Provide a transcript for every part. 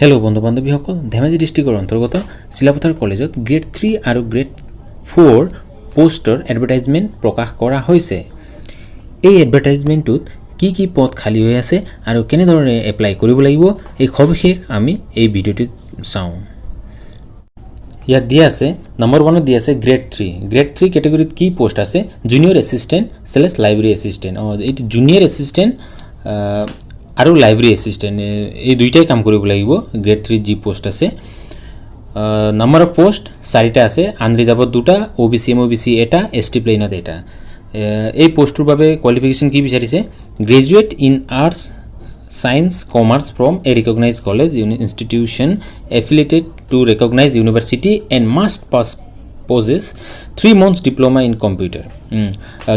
Hello' বন্ধু বান্ধৱীসকল, ধেমাজি ডিষ্ট্ৰিক্টৰ অন্তৰ্গত চিলাপথাৰ কলেজত গ্ৰেড 3 আৰু গ্ৰেড 4 পষ্টৰ এডভাৰটাইজমেণ্ট প্ৰকাশ কৰা হৈছে। এই এডভাৰটাইজমেণ্টটোত কি কি পদ খালী হৈ আছে আৰু কেনেধৰণে এপ্লাই কৰিব লাগিব, এই সবিশেষ আমি এই ভিডিঅ'টোত চাওঁ। ইয়াত দিয়া আছে, নম্বৰ 1ত দিয়া আছে গ্ৰেড 3। গ্ৰেড 3 কেটেগৰীত কি পষ্ট আছে? Junior assistant slash library assistant। অঁ, এইটো জুনিয়ৰ এছিষ্টেণ্ট আৰু লাইব্ৰেৰী এছিষ্টেণ্ট, এই দুইটাই কাম কৰিব লাগিব। গ্ৰেড 3ত যি পষ্ট আছে, নাম্বাৰ অফ পষ্ট চাৰিটা আছে। আনৰিজাৰ্ভত দুটা, অ' বি চি, এম অ' বি চি এটা, এছ টি প্লেইনত এটা। এই পষ্টটোৰ বাবে কোৱালিফিকেশ্যন কি বিচাৰিছে? Graduate in arts, science, commerce from a recognized college, institution affiliated to recognized university and must possess 3 months diploma in computer।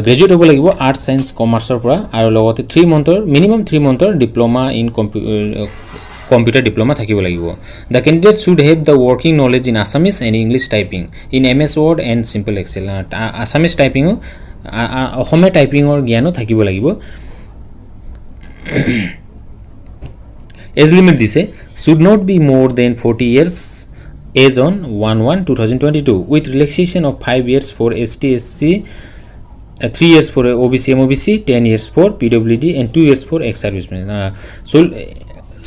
Graduate হ'ব লাগিব আৰ্টছ, ছায়েন্স, কমাৰ্চৰ পৰা আৰু লগতে 3 মান্থৰ, মিনিমাম 3 মান্থৰ ডিপ্ল'মা ইন কম্পিউটাৰ ডিপ্ল'মা থাকিব লাগিব। The candidate should have the working knowledge in Assamese and English typing in MS Word and simple Excel। Assamese টাইপিঙো, অসমীয়া টাইপিঙৰ জ্ঞানো থাকিব লাগিব। এজ লিমিট দিছে, should not be more than 40 years age on 1/1/2022, with relaxation of 5 years for ST, SC, 3 years for OBC, MOBC, 10 years for PWD and 2 years for ex servicemen।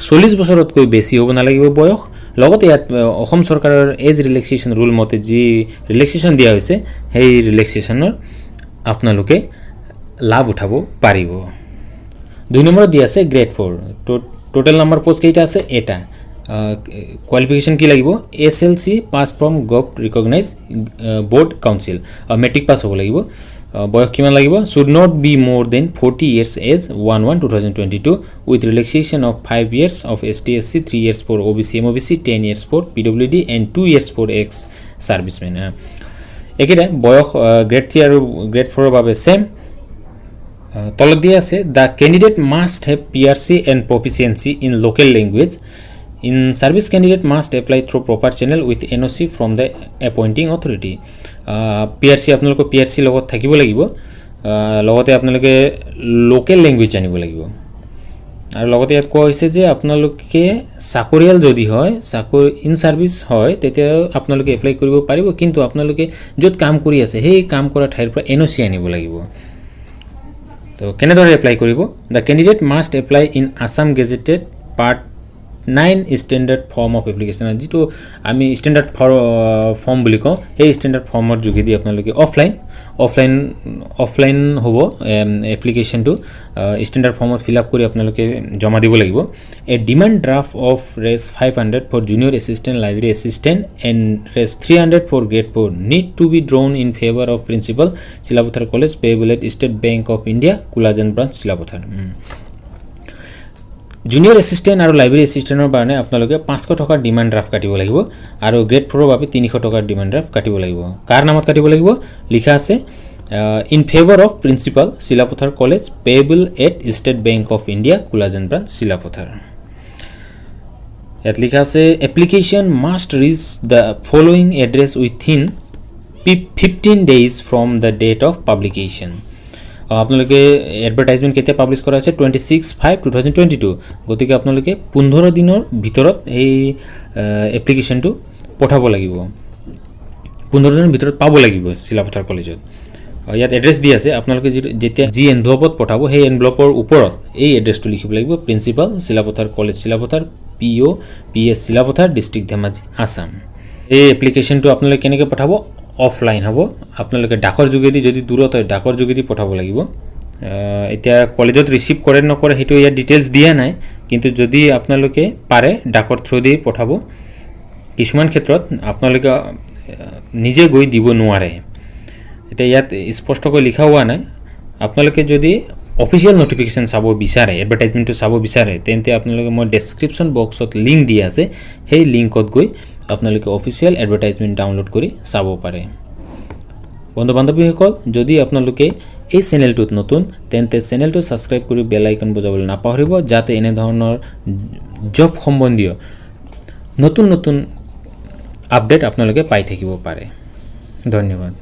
40 বছৰতকৈ বেছি হ'ব নালাগিব বয়স। লগতে ইয়াত অসম চৰকাৰৰ এজ ৰিলেক্সেশ্যন ৰুল মতে যি ৰিলেক্সেশ্যন দিয়া হৈছে, সেই ৰিলেক্সেশ্যনৰ আপোনালোকে লাভ উঠাব পাৰিব। 2 নম্বৰত দিয়া আছে গ্ৰেড 4। টোটেল নাম্বাৰ পোষ্ট কেইটা আছে? এটা। কোৱালিফিকেশ্যন কি লাগিব? SLC pass from govt recognize board council, matric pass হ'ব লাগিব। বয়স কিমান লাগিব? Should not be more than 40 years age 1/1/2022, with relaxation of 5 years of ST, SC, 3 years for OBC, MOBC, 10 years for PWD and 2 years for ex servicemen। একেটাই বয়স, grade 3 আৰু grade 4ৰ বাবে same. তলত দিয়া আছে, the candidate must have PRC and proficiency in local language। In service candidate must apply through proper channel with NOC from the appointing authority। PRC, আপোনালোকৰ P R C লগত থাকিব লাগিব। লগতে আপোনালোকে লোকেল লেংগুৱেজ জানিব লাগিব। আৰু লগতে ইয়াত কোৱা হৈছে যে আপোনালোকে চাকৰিয়াল যদি হয়, চাকৰি ইন ছাৰ্ভিচ হয়, তেতিয়া আপোনালোকে এপ্লাই কৰিব পাৰিব। কিন্তু আপোনালোকে য'ত কাম কৰি আছে, সেই কাম কৰা ঠাইৰ পৰা এন অ' চি আনিব লাগিব। তো কেনেদৰে এপ্লাই কৰিব? The candidate must apply in Assam Gazetted Part 9 standard form of application। যিটো আমি ষ্টেণ্ডাৰ্ড ফৰ্ম বুলি কওঁ, সেই ষ্টেণ্ডাৰ্ড ফৰ্মৰ যোগেদি আপোনালোকে অফলাইন হ'ব এপ্লিকেশ্যনটো, ষ্টেণ্ডাৰ্ড ফৰ্মত ফিল আপ কৰি আপোনালোকে জমা দিব লাগিব। A demand draft of Rs 500 for junior assistant, library assistant and Rs 300 for grade 4 need to be drawn in favour of Principal, Silapathar College, payable at State Bank of India, Kulajan Branch, Silapathar। Junior assistant আৰু library এছিষ্টেণ্টৰ কাৰণে আপোনালোকে 500 টকাৰ demand draft কাটিব লাগিব আৰু grade 4ৰ বাবে 300 টকাৰ demand draft কাটিব লাগিব। কাৰ নামত কাটিব লাগিব? লিখা আছে, in favour of Principal, Silapathar College, payable at State Bank of India, Kulajan Branch, Silapathar। ইয়াত লিখা আছে, application must reach the following address within 15 days from the date of publication। আপোনালোকে এডভাৰটাইজমেণ্ট কেতিয়া পাব্লিছ কৰা হৈছে? 26/5/2022। গতিকে আপোনালোকে 15 দিনৰ ভিতৰত এই এপ্লিকেশ্যনটো পঠাব লাগিব, 15 দিনৰ ভিতৰত পাব লাগিব চিলাপথাৰ কলেজত। ইয়াত এড্ৰেছ দি আছে। আপোনালোকে যিটো যেতিয়া যি এনভলপত পঠাব, সেই এনভলপৰ ওপৰত এই এড্ৰেছটো লিখিব লাগিব, Principal, Silapathar College, Silapathar, PO, PS Silapathar, District Dhemaji, Assam। এই এপ্লিকেশ্যনটো আপোনালোকে কেনেকৈ পঠাব? অফলাইন হ'ব। আপোনালোকে ডাকৰ যোগেদি, যদি দূৰত হয়, ডাকৰ যোগেদি পঠাব লাগিব। এতিয়া কলেজত ৰিচিভ কৰে নকৰে, সেইটো ইয়াত ডিটেইলছ দিয়া নাই। কিন্তু যদি আপোনালোকে পাৰে, ডাকৰ থ্ৰু দি পঠাব। কিছুমান ক্ষেত্ৰত আপোনালোকে নিজে গৈ দিব নোৱাৰে। এতিয়া ইয়াত স্পষ্টকৈ লিখা হোৱা নাই। আপোনালোকে যদি অফিচিয়েল নটিফিকেশ্যন চাব বিচাৰে, এডভাৰটাইজমেণ্টটো চাব বিচাৰে, তেন্তে আপোনালোকে মই ডেছক্ৰিপশ্যন বক্সত লিংক দি আছে, সেই লিংকত গৈ আপোনালোকে অফিচিয়েল এডভাৰটাইজমেণ্ট ডাউনলোড কৰি চাব পাৰে। বন্ধু বান্ধৱীসকল, যদি আপোনালোকে এই চেনেলটোত নতুন, তেন্তে চেনেলটো ছাবস্ক্ৰাইব কৰি বেল আইকন বজাবলৈ নাপাহৰিব, যাতে এনেধৰণৰ জব সম্বন্ধীয় নতুন নতুন আপডেট আপোনালোকে পাই থাকিব পাৰে। ধন্যবাদ।